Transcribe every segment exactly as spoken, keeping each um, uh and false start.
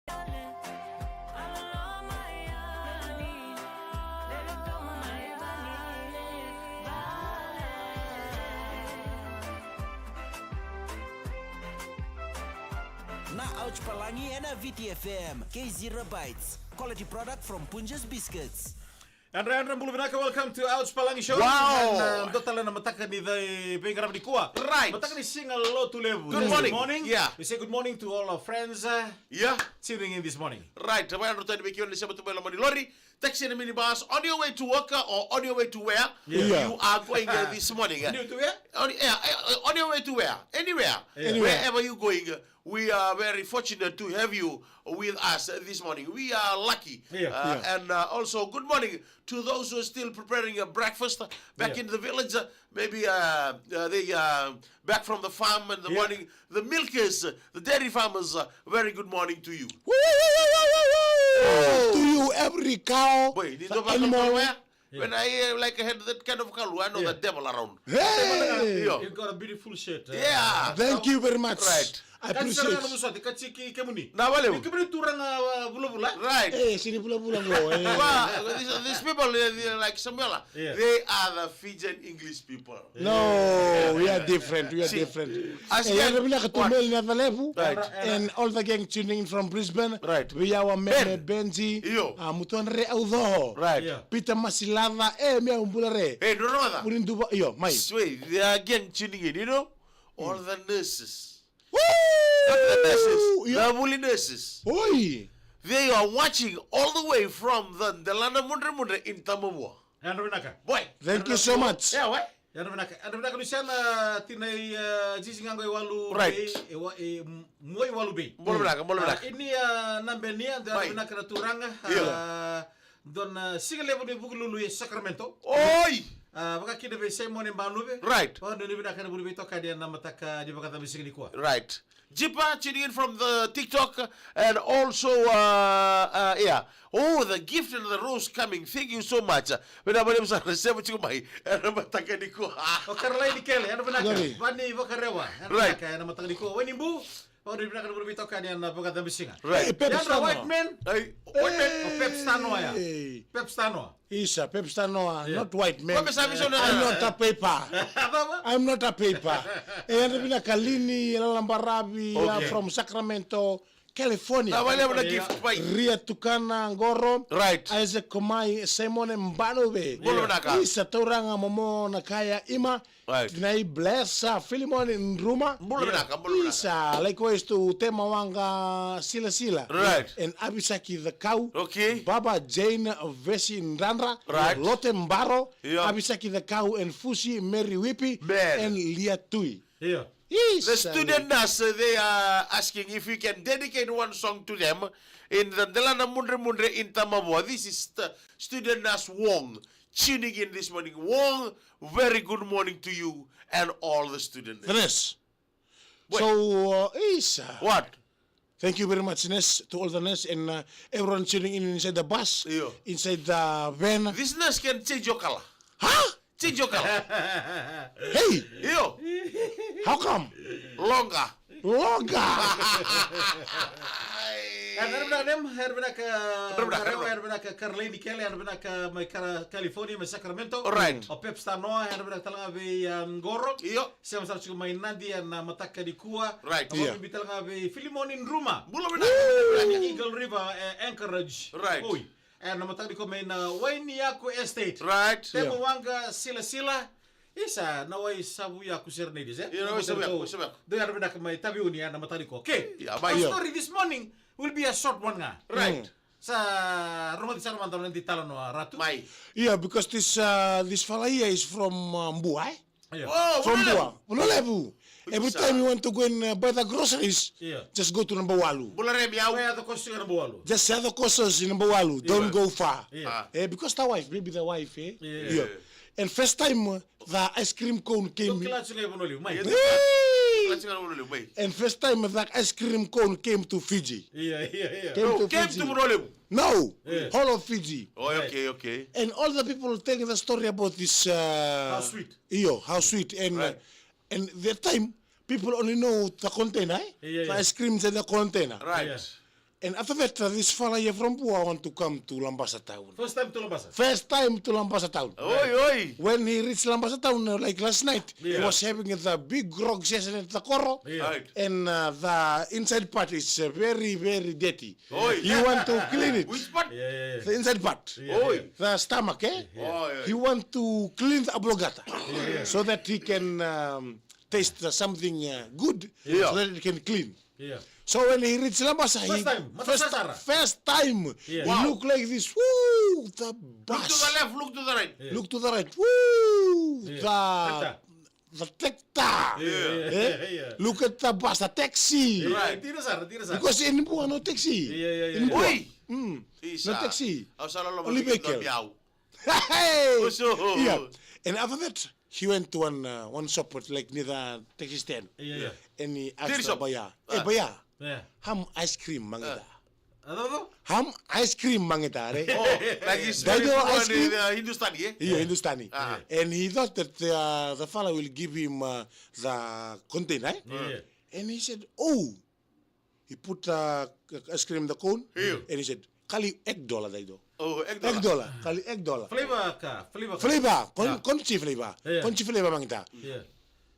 Na Ouch Palangi ena V T F M, K Zero Bites, quality product from Punjas Biscuits. Yadra, yadra, bula vinaka, welcome to Ouch Palangi Show. Wow. And, uh, dua tale na mataka ni veiqaravi nikua. Right. Mataka ni siga Lotulevu. Good morning. Good morning. Yeah. We say good morning to all our friends, uh, yeah, tuning in this morning. Right. Vayadra tu yani vei kemuni na sema tu mai loma ni lori, taxi and minibus, on your way to work, uh, or on your way to where, yeah, you are going, uh, this morning, uh. On your way to where? On, yeah, uh, on your way to where? Anywhere. Anywhere. Wherever you going, uh, we are very fortunate to have you with us, uh, this morning. We are lucky. Yeah. Uh, yeah. And, uh, also, good morning to those who are still preparing a breakfast, uh, back, yeah, in the village. Uh, maybe, uh, uh, they, uh, back from the farm in the, yeah, morning. The milkers, uh, the dairy farmers, uh, very good morning to you. Woo, woo, woo, woo, woo, woo. Oh. To you, every cow, boy, the animal. Yeah. When I, uh, like, had that kind of kalu, I know, yeah, the devil around. Hey! Yo. You got a beautiful shirt, uh, yeah. Thank you very much. Right. I appreciate. Ka tiko na nomu sote, ka tiko kemuni. Na vale. Ni kemuni turaga, uh, vulavula. Right. Eh, sini vulavula qo, eh. Well, these, these people, uh, they are like Samuela. Yeah. They are the Fijian English people. No, we are different. We are different. As, eh, yadra vinaka tu mai Nacalevu. Right. And all the gang tuning in from Brisbane. Right. Vei au a Meme, Ben. Benji. Io. A Mutuanare Aucoho. Right. Yeah. Peter Masilaca. E, me au bula re. E, no, no, no. Vuniduva, io, mai. Wait, they are gang tuning in, you know? All the nurses. Woo! Not the nurses. Yeah. The vuli nurses. Oi. They are watching all the way from the Delana Mudremudre in Tamavua. Yadra vinaka. Boy. Thank you so much. Yeah, what? Yadra vinaka, yadra vinaka Luciana, tinai, uh, Jiji Gago e Walu Bay, e wa-, e M-, Mua i Walu Bay. Bula vinaka, bula vinaka. Uh, ini, uh, Nabenia, yadra vinaka na turaga, uh, dua na siga levu ni Vukelulu e Sacramento. Oi! Uh, vaka kina vei Simone Banuve. Right. Vakanuinui vinaka na vuli veitokani ena mataka ni vakacabe siga nikua. Right. Jipa, tuning in from the TikTok, and also, uh, uh, yeah. Oh, the gift and the rose coming. Thank you so much. Vinaka vakalevu sara, sema tiko mai ena mataka nikua. O Caroline Kele, yadra vinaka. Vani Vakarewa, yadra vinaka ena mataka nikua. Wainibu, vakanuinui vinaka na vuli veitokani ena vakacabe siga. Right. Hey, Peps Tanoa. White man. Hey, white man. O Peps Tanoa ya. Hey. Peps Tanoa. Isa, Peps Tanoa, yeah, not white man. I'm not a paper. I'm not a paper. E yadra vinaka Lini Lalabaravi, uh, from Sacramento, California. Na vale na gift, pai. Ria Tukana Qoro. Right. Isaac Komai, Simone Mbanuve. Bula vinaka. Isa Tauranga Momo Nakaya Ima. Right. Tinai Bless, uh, Filimoni Ndruma. Bula vinaka, bula vinaka. Isa, likewise to Tema Wanga Silasila. Right. And Avisaki the Cow. Okay. Baba Jane Vesi Ndradra. Right. Lote Mbaro. Yeah. Avisaki the Cow and Fusi Mary Wipi. Man. And Liatui. Yeah. Yes, the student nurse, uh, they are asking if we can dedicate one song to them in the Delana Mudremudre in Tamavua. This is the student nurse Wong tuning in this morning. Wong, very good morning to you and all the student nurses. Yes. Wait. So, uh, is, uh, what? Thank you very much, Ness, to all the Ness and, uh, everyone tuning in inside the bus, inside the van. This Ness can change your color. Huh? Change your color. Hey! Io. How come? Longer. Longer. Yadra vinaka Nem, yadra vinaka Vakarewa, yadra vinaka Caroline Kele, yadra vinaka mai Kara-, California, mai Sacramento. Right. O Peps Tanoa, yadra vinaka tale ga vei, um, Qoro. Io. Sema sara tiko mai Nadi ena mataka nikua. Right. Vakabibi tale ga vei Filimoni Ndruma. Bula vinaka. Eagle River, eh, Anchorage. Right. Oi. Ena mataka nikua mai na Wainiyaku Estate. Right. Tema Wanga Silasila. Isa, na Waisavuyaku Serenades, eh? Io, na Waisavuyaku, Waisavuyaku. Dou yadra vinaka mai Taveuni ena mataka nikua. Okay. Our story this morning will be a short one ga. Right. Sa rogoci sara mada na noda italanoa, Ratu. Mai. Yeah, because this, uh, this fella here is from, uh, Bua, eh? Yeah. Oh, from Bua. Vanua Levu. Every time you want to go and, uh, buy the groceries, just go to Nabouwalu. Bula Remi, au. Where are the courses in Nabouwalu? Just the courses in Nabouwalu. Don't go far. Yeah. Eh, because the wife, maybe the wife, eh? Yeah. And first time, uh, the ice cream cone came. Dou kila tu ga i Vanua Levu, mai. Hey! And first time that ice cream cone came to Fiji. Yeah, yeah, yeah. Came to Fiji. No, came to Vanua Levu. No, whole of Fiji. Oh, okay, okay. And all the people telling the story about this, uh, how sweet. Io, how sweet. And, uh, and that time, people only know the container, eh? Yeah, yeah. The ice cream is in the container. Right. Yeah. And after that, uh, this fella here from Bua want to come to Labasa town. First time to Labasa? First time to Labasa town. Oi, oi. When he reached Labasa town, uh, like last night, he Yeah. was having the big grog session at the Koro. Yeah. Right. And uh, the inside part is uh, very, very dirty. Oi. He want to clean it. Which part? Yeah, yeah, yeah. The inside part. Yeah, Oi. Yeah. The stomach, eh? Yeah. Oh, yeah. He want to clean the ablogata yeah, yeah. so that he can um, taste uh, something uh, good, yeah. so that it can clean. Yeah. So when he reached Labasa, first he, time, first, first time, yeah. he wow. looked like this. Woo, the bus. Look to the left, look to the right. Yeah. Look to the right. Woo, yeah. the, the tecta. Yeah. Yeah. Yeah. Look at the bus, the taxi. Yeah. Right. Tira sara, tira sara. Because in Bua no taxi. Yeah, yeah, yeah. In Bua. Oi. Mm. No taxi. Only vehicle. Hey. Yeah. And after that, He went to one uh, one shop with like near the taxi stand. Yeah, yeah. And he asked the buyer, "Hey buyer, ham ice cream mangita." Ham ice cream mangita, right? Oh, like he's very fluent in uh, Hindustani, eh? Yeah, Hindustani. And he thought that the, uh, the fella will give him uh, the container, eh? Yeah. And he said, "Oh, He put uh, ice cream in the cone and he said, "Kali ek dola dai do." Oh, ek dola. Ek dola. Kali ek dola. Flavor ka, flavor ka. Flavor, kon, yeah. Konchi flavor. Yeah. Konchi flavor mangita. Yeah.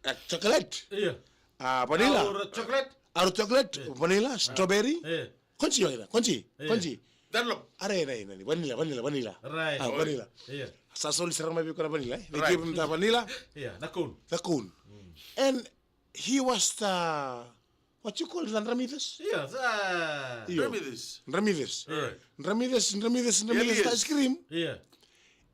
Uh, chocolate. Yeah. Uh, vanilla. Our chocolate. Our chocolate, yeah. Vanilla, yeah. Strawberry. Yeah. Konchi mangita, konchi, yeah. Konchi. Dunlop. Are na, na, vanilla, vanilla, vanilla. Right. Ah, vanilla. Yeah. Sa soli sara mai vei koya na vanilla. Eh? They right. Gave him the vanilla. Yeah, the cone. The cone. Mm. And he was the What you call it, Ramidas? Yes, uh... Io. Ramidas. Ramidas. Yeah. Ramidas, Ramidas, Ramidas, ice cream. Yeah.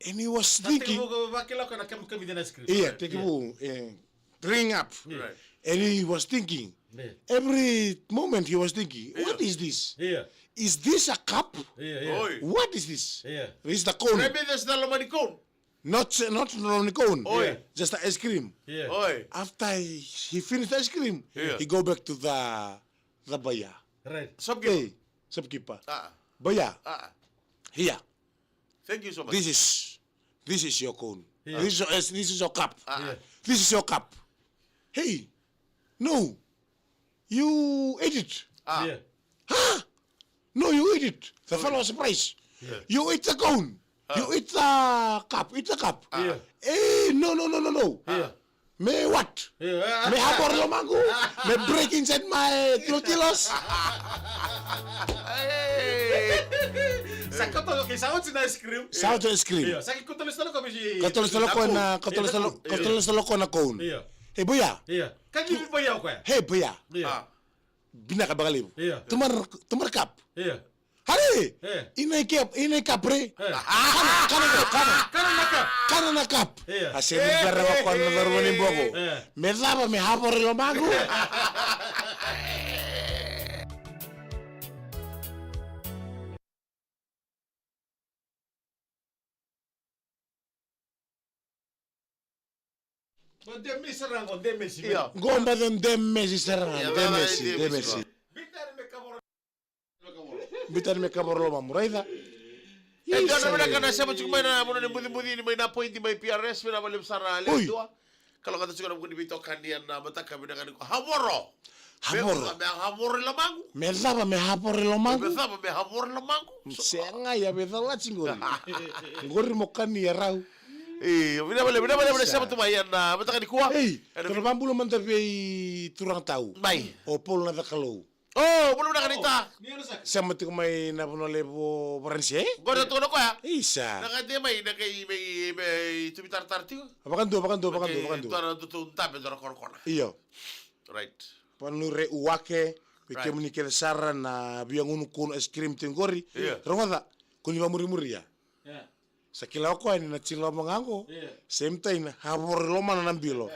And he was thinking. Teki vuku vakila ko na kemikemi ice cream. Ia, teki vuku, eh, bring up. Yeah. Right. And he was thinking. Yeah. Every moment he was thinking, yeah. What is this? Yeah. Is this a cup? Yeah, yeah. Oi. What is this? Yeah. This is the cone. Ramidas na loma ni cone. Not not not cone. Oi. Just ice cream. Yeah. Oi. After he, he finished ice cream, yeah. He go back to the the buyer. Right. Shopkeeper. Hey, shopkeeper. Ah. Buyer. Ah. Here. Thank you so much. This is this is your cone. Yeah. This is your, this is your cup. Ah. Yeah. This is your cup. Hey, no, you ate it. Ah. Yeah. Huh? No, you eat it. The fellow was surprised. Yeah. You eat the cone. You eat the cup. Eat the cup. Yeah. Eh, no, no, no, no, no. Yeah. Me what? Yeah. Me habor lo mangu. Me break inside my tilotilos. Sa koto, okay, sa oti na ice cream. Sa oti ice cream. Yeah. Sa ki koto le stalo ko bisi. Koto le stalo ko na, koto le stalo ko na cone. Yeah. Hey, buyer. Yeah. Ka ki buyer ko ya. Hey, buyer. Yeah. Vinaka vakalevu. Ia. Tomorrow, tomorrow cup. Ia. Hari! Ia. Inai cup, inai cup re. Ia. Kana, kana, kana. Kana na cup. Kana na cup. Ia. A se ni bera wa kona na varua ni boko. Ia. Me cava me havore lo magu. Go demesi sara ga, go demesi. Ia. Go ba de demesi sara ga, ia, demesi, demesi. Demesi. Bitani me kavoro lomamu, raica. E dua na vinaka na sema tiko mai na vanua ni bucibuci ni mai na poidi mai P R S, vinaka vakalevu sara le dua. Kalougata tiko na vuku ni veitokani ena mataka vinaka ni ko. Havoro. Havoro. Me, me havoro i lomagu. Me cava me havoro i lomagu. Me cava me havoro i lomagu. Sega, ia vei cala tiko qori. Qori mo kani e rau. Io, vinaka vakalevu, vinaka vakalevu na sema tu mai ena mataka nikua. Ei, ena toro vi- vabula mada vei turaga tau. Mai. O Paul na Cakalou. O, bula vinaka naita. Sema tiko mai na vanua levu o Varanise, e? Qori na tukuna o koya. Isa. Na ka de mai, na kai mai, mai tuvi taratara tiko. Vakadua, vakadua, vakadua, vakadua. Dua na dutu dabe, dua na korakora. Io. Right. Vanua re uwake, vei kemuni kece sara na via gunu kunu ice cream tiko qori. Io. Rogoca, ko ni vamurimuria. Ia. Sa kila o koya ni na tiko loma ga qo. Ia. Same time na havoro i lomana na bilo.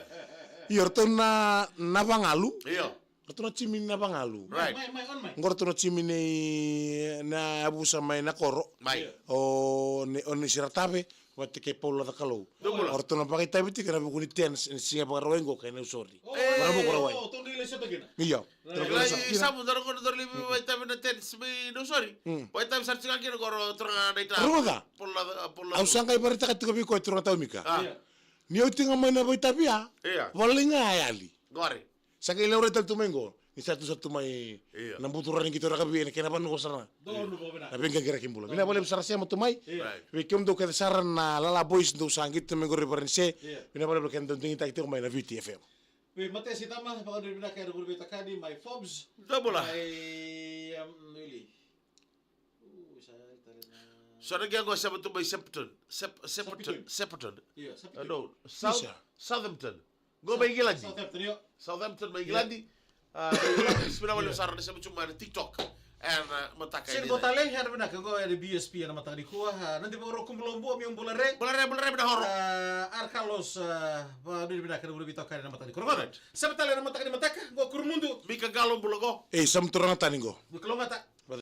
Io, ratou na, na vagalu. Io. Ratou na timi ni na vagalu. Right. Mai, mai, on mai. Qo ratou na timi ni na yavusa mai na koro. Mai. Ia. O ni, o ni Siratave vata kei Paula Cakalou. Dou bula. O ratou na vakaitavi tiko ena vuku ni tents ena siga Vakarauwai qo kei Nausori. O, Vakarauwai. O, tou dei lai sota kina. Io. Lai samu dara qo na dara lai vakaitavi na tents mai Nausori. Vakaitavi sara tiko ga kina qo ratou na ita. Rogoca. Au sa qai vakaraitaka tiko vei koya turaga tau Mika. Ia. Ni oti ga mai na vakaitavi ya. Ia. Volai ga a yali. Qori. Sa qai laurai tale tu mai qo. Ni sa tu sa tu mai. Io. Na buturani qito rakavi ena kena vanua sara. Donu vakavinaka. Na veiqaqiraki bula. Vinaka vakalevu sara Sema tu mai. Io. Right. Vei kemudou kece sara na Lala Boys dou sa qito mai qori Varanise. Io. Vinaka vakalevu keda dou digitaki tiko mai na Viti F M. Vei Matesi Tama, vakaduri vinaka ena vuli vei Takani, mai Forbes. Da bula. Mai, um, Wili. U, sa tale na. Sa na qai qo Southampton mai Southampton. Sep-, Southampton. Southampton. Southampton. Io, Southampton. Ah, no. South-, Isa. Southampton. Qo mai Igiladi. Southampton, io. Southampton mai Igiladi. Ah, mai Igiladi. Sipina wale sara na sema cuma na TikTok. Ena mataka. Sini botale, ena vinaka qo ena B S P ena mataka nikua. Ah, nadi vakaro kubula bua, mi bula re. Bula re, bula re, bula horo. Ah, Ar Carlos, ah, vakaduri vinaka ena vuli vei Takani ena mataka nikua. Right. Sema tale ena mataka ni mataka, qo Kurumudu. Mika Galo bula qo. Ei, Sam Turaga tani qo. Mika Lomata.